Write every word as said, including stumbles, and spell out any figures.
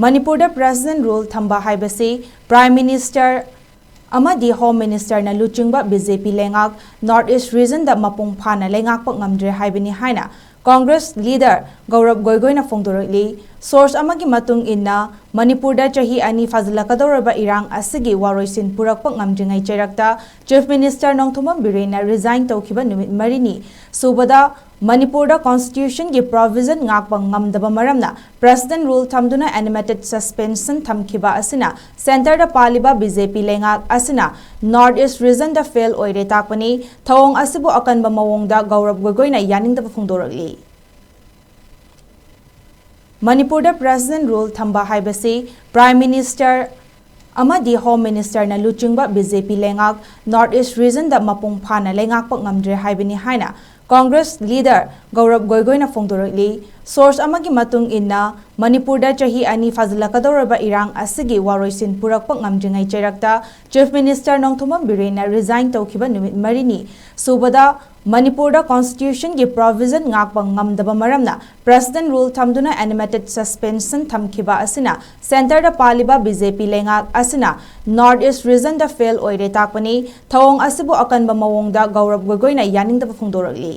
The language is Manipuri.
ꯃꯅꯤꯄꯨꯔꯗ President Rule ꯊꯝꯕ ꯍꯥꯏꯕꯁꯤ Prime Minister ꯑꯃꯗꯤ Home Ministerꯅ ꯂꯨꯆꯤꯡꯕ BJP ꯂꯩꯉꯥꯛ North East Regionꯗ ꯃꯄꯨꯡ ꯐꯥꯅ ꯂꯩꯉꯥꯛꯄ ꯉꯝꯗ꯭ꯔꯦ ꯍꯥꯏꯕꯅꯤ ꯍꯥꯏꯅ Congress leader ꯒꯧꯔꯕ ꯒꯣꯏꯒꯣꯏꯅ ꯐꯣꯡꯗꯣꯔꯛꯂꯤ꯫ Source ꯑꯃꯒꯤ ꯃꯇꯨꯡ ꯏꯟꯅ, ꯃꯅꯤꯄꯨꯔꯗ ꯆꯍꯤ ꯑꯅꯤ ꯐꯥꯖꯤꯜꯂꯛꯀꯗꯧꯔꯕ ꯏꯔꯥꯡ ꯑꯁꯤꯒꯤ ꯋꯥꯔꯣꯏꯁꯤꯟ ꯄꯨꯔꯛꯄ ꯉꯝꯗ꯭ꯔꯤꯉꯩ ꯆꯩꯔꯛꯇ Chief Minister ꯅꯣꯡꯊꯣꯝꯕꯝ ꯕꯤꯔꯦꯟꯅ resign ꯇꯧꯈꯤꯕ ꯅꯨꯃꯤꯠ ꯃꯔꯤꯅꯤ ꯁꯨꯕꯗ ꯃꯅꯤꯄꯨꯔꯗ Constitutionꯒꯤ provision ꯉꯥꯛꯄ ꯉꯝꯗꯕ ꯃꯔꯝꯅ President Rule ꯊꯝꯗꯨꯅ animated suspension ꯊꯝꯈꯤꯕ ꯑꯁꯤꯅ Centreꯗ ꯄꯥꯜꯂꯤꯕ BJP ꯂꯩꯉꯥꯛ ꯑꯁꯤꯅ North East Regionꯗ fail ꯑꯣꯏꯔꯦ ꯇꯥꯛꯄꯅꯤ꯫ ꯊꯧꯑꯣꯡ ꯑꯁꯤꯕꯨ ꯑꯀꯟꯕ ꯃꯑꯣꯡꯗ ꯒꯧꯔꯕ ꯒꯣꯒꯣꯏꯅ ꯌꯥꯅꯤꯡꯗꯕ ꯐꯣꯡꯗꯣꯔꯛꯂꯤ꯫ ꯃꯅꯤꯄꯨꯔꯗ President Rule ꯊꯝꯕ ꯍꯥꯏꯕꯁꯤ Prime Minister ꯑꯃꯗꯤ Home Ministerꯅ ꯂꯨꯆꯤꯡꯕ BJP ꯂꯩꯉꯥꯛ North East Regionꯗ ꯃꯄꯨꯡ ꯐꯥꯅ ꯂꯩꯉꯥꯛꯄ ꯉꯝꯗ꯭ꯔꯦ ꯍꯥꯏꯕꯅꯤ ꯍꯥꯏꯅ Congress leader ꯒꯧꯔꯕ ꯒꯣꯏꯒꯣꯏꯅ ꯐꯣꯡꯗꯣꯔꯛꯂꯤ꯫ Source ꯑꯃꯒꯤ ꯃꯇꯨꯡ ꯏꯟꯅ, ꯃꯅꯤꯄꯨꯔꯗ ꯆꯍꯤ ꯑꯅꯤ ꯐꯥꯖꯤꯜꯂꯛꯀꯗꯧꯔꯕ ꯏꯔꯥꯡ ꯑꯁꯤꯒꯤ ꯋꯥꯔꯣꯏꯁꯤꯟ ꯄꯨꯔꯛꯄ ꯉꯝꯗ꯭ꯔꯤꯉꯩ ꯆꯩꯔꯛꯇ Chief Minister ꯅꯣꯡꯊꯣꯝꯕꯝ ꯕꯤꯔꯦꯟꯅ resign ꯇꯧꯈꯤꯕ ꯅꯨꯃꯤꯠ ꯃꯔꯤꯅꯤ ꯁꯨꯕꯗ ꯃꯅꯤꯄꯨꯔꯗ Constitutionꯒꯤ provision ꯉꯥꯛꯄ ꯉꯝꯗꯕ ꯃꯔꯝꯅ President Rule ꯊꯝꯗꯨꯅ animated suspension ꯊꯝꯈꯤꯕ ꯑꯁꯤꯅ Centreꯗ ꯄꯥꯜꯂꯤꯕ BJP ꯂꯩꯉꯥꯛ ꯑꯁꯤꯅ North East Regionꯗ fail ꯑꯣꯏꯔꯦ ꯇꯥꯛꯄꯅꯤ꯫ ꯊꯧꯑꯣꯡ ꯑꯁꯤꯕꯨ ꯑꯀꯟꯕ ꯃꯑꯣꯡꯗ ꯒꯧꯔꯕ ꯒꯣꯒꯣꯏꯅ ꯌꯥꯅꯤꯡꯗꯕ ꯐꯣꯡꯗꯣꯔꯛꯂꯤ꯫